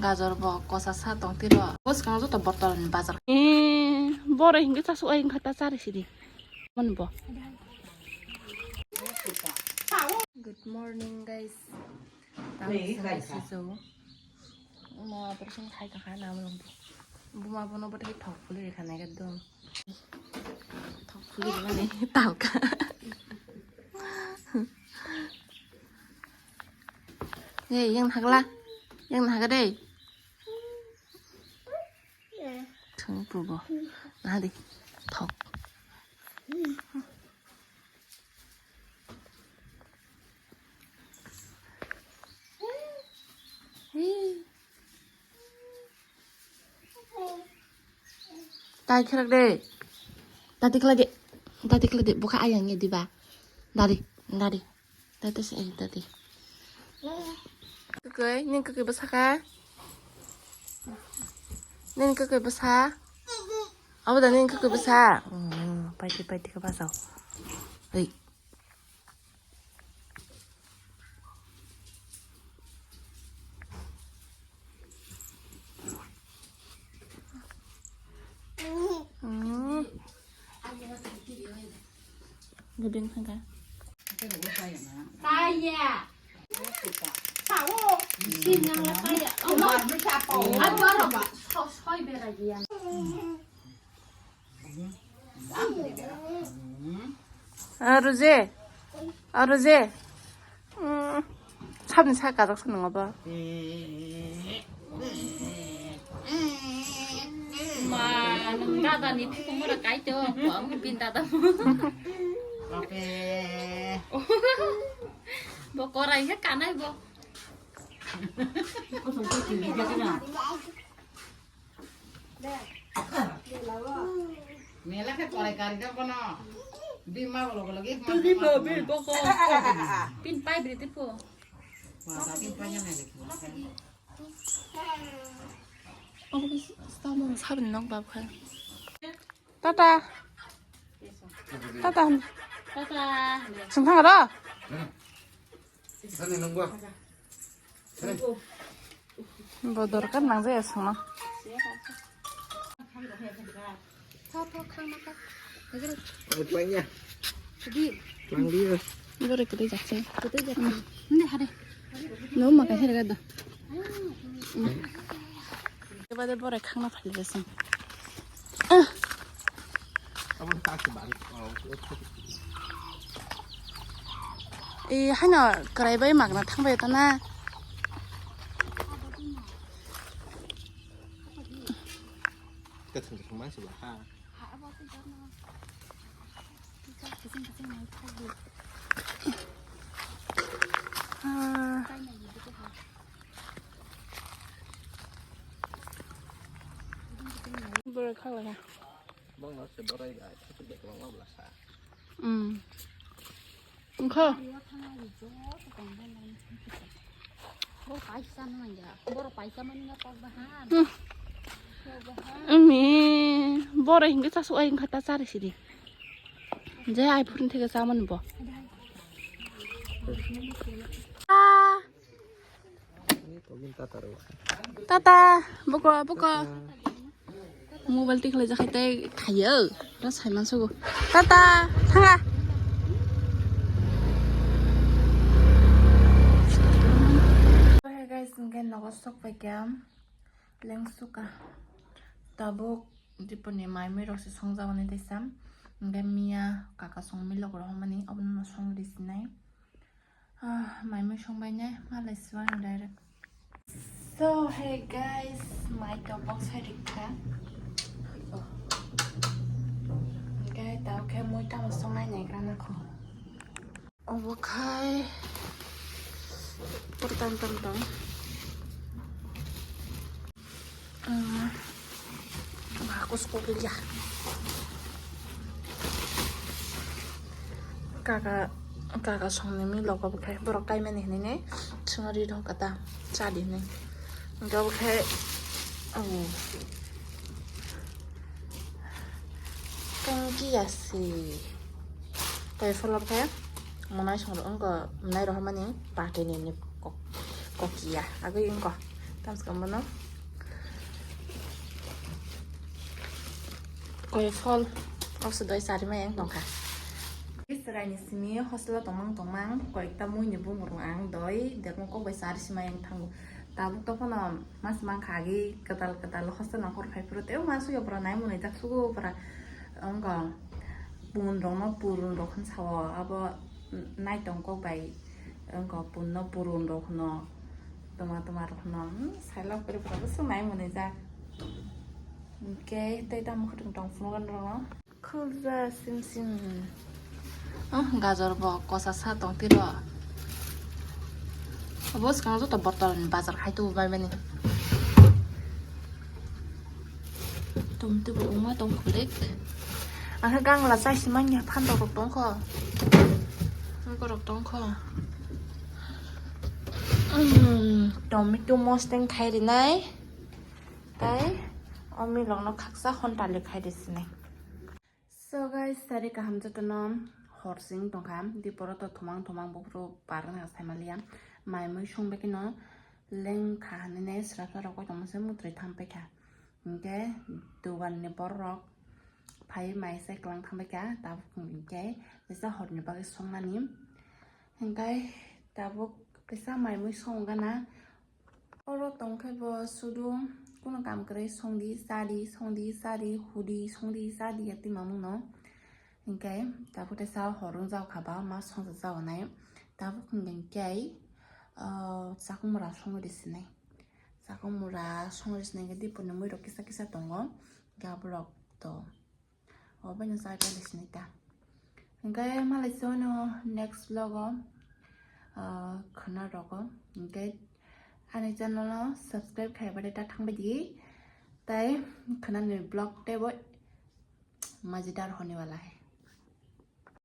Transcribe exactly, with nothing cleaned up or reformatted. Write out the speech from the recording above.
Gajor bo kosa sa tong tiro. Bo swkang joto botol ni bazar. Eh, bore hinge chasu ai wngkha ta chari sidi. Mon bo. Good morning, guys. Tamo Nei, sini hai kha. Siso. Mo operation khai ka khana mo. Buma bono bote thok phuli rekha nai ga dong. Thok phuli mani talka. Hey, yang nahagla. Yang nahaga dei. Thung pugo. Nah dei. Thok. Hey. Tai khlak de. Dadi khlak de. Dadi khlak de. Buka ayang ya diba. Dadi, dadi. Dadi se, eh, dadi. Kukui, ning kukui bwsa kha? Ning kukui bwsa? Abo da ning kukui bwsa? Hmm, paiti, paiti khe bwsao. Hei. Hmm. Gabeng thangka. Taya. Sao. Sinyang la taya. Abo aro ba. Soi bera dia. Aro je, aro je. Mm, sabni sa kajak sa nang ba. Ma, nung dada ni phikung mura kai to, ko ang bin dada mo. Bo korai he kanai bo. Mela khe korai kari da bono. Bima bolo bolo ge. Tudi bo bi boko. Pin pai bri tipo. Wa da pin pai ya nai le. Obo khe samung sabni nok bab kha. Tata. Tata. Tata. Sung thang ro. Sani nunggu. Bo dorkar nang jaya songno. Tho, tho, khang maka. Hagre. Oi, twang ya. Di. Twang di ya. Bore kete jakse. Kete jakse. Nde hare. No maka hare gado. Bade bore khangna phali jasong. Abo tak se bari. E, haino kwrai bai magna thangbai tana. Kathang kathang ma se ba ha. Ah. Boro kha lai ha. Bongno se borai bai, thaichuk bai kwbangma bwla sa. Hmm. Wngkha? Bo paisa nangya, boro paisa mani na tok bahan. Hmm. Tok bahan. Umi, boro hinge chasu ai wngkha ta chari sidi. Je ai phurun theke chamani bo. Ah. Tata, buko, buko. Mobile tikhlai jakhai tei khayo. Ra saiman sugo. Tata, thanga. Hey guys, hingke nogo sok paikha. Lengsuka. Tabuk diponi mai mui rok se songjak nai tei sam. Hingke miya kaka song milok rok mani obono song risinai. Ah, mai mui songbai nai, malai siwa no direct. So, hey guys, mai to box hai rikha. Oh. Guys, tao khe mui tamo songnai nai gra nakho. Obo khai pur tam tam tong. Hakus kulia. Kaka, kaka songni mi logo bokhe borok kaimani hinwi ne swngo ri rok kata chadi hinwi. Hingke bokhe, oh. Thank you, yasi. Tei pholop khe mwnai song rok wngkha, mwnai rok mani patini ni kok, kokia agwi wngkha. Tamsukha bono. Koi phol. Oso doi chari ma yang tongkha. Israini simi hostel o tongmang tongmang koikta mui ni bumung rok ang doi dermo kok bai chari sima yang thango. Tabuk to phano mas mang kha agi kwtal kwtal hostel nang hor phai phuru tei ma suyo pura nai mwnai jak sugo pura. Wngkha pun rok no purun rok hwn sao abo naitong kok bai wngkha pun no purun rok hwno toma toma rok hwno sailok puri pura bwswk nai mwnai jak. Hwnkhe tei tamo khwtwng tong phunukgo norokno. Khulja sim sim. Ah, gajor bo kosa sa tong tiro. Abo swkang joto botol ni bazar khai tubu bai mani. Tum tubu uma tong khulik. Ang khe gangla chai si manya phan rok tong kho. Ang korok tong kho. Umm, tomato mosteng khai rinai. Tai omi logno khaksa hontali khai risinai. So guys, sari kaham jotono hor sing tongkha. Diporo to thumang thumang buphuru parna saimaliya. Mai mui song bekino lengkha hinwi srapsa rok koitongma se mutrui thampaikha. Hinkhe dugan ni borok phai mai se kwlang thampaikha. Tabuk hinkhe kisa horni bagwi songmani. Hinkhe tabuk kisa mai mui song gana. Oro tongkhe bo sudu kunu kam kwrwi songdi, chadi, songdi, chadi, hudi, songdi, chadi ya twima mungno. Hinkhe tabuk teisa hor wngjao kha ba ma songjago nai. Tabuk hinkhe, ah, chakmura songri sinai. Chakmura songri sinai khe dipuni muirok kisa kisa tongo. Hinkhe aborok to Obono chai pali sini ta. Hinkhe malai se uno next vlog o, ah, khwna rogo. Hinkhe ani channel o subscribe khai bade ta thangbai di. Tai khwna ni vlog teibo majidar hone wala hai.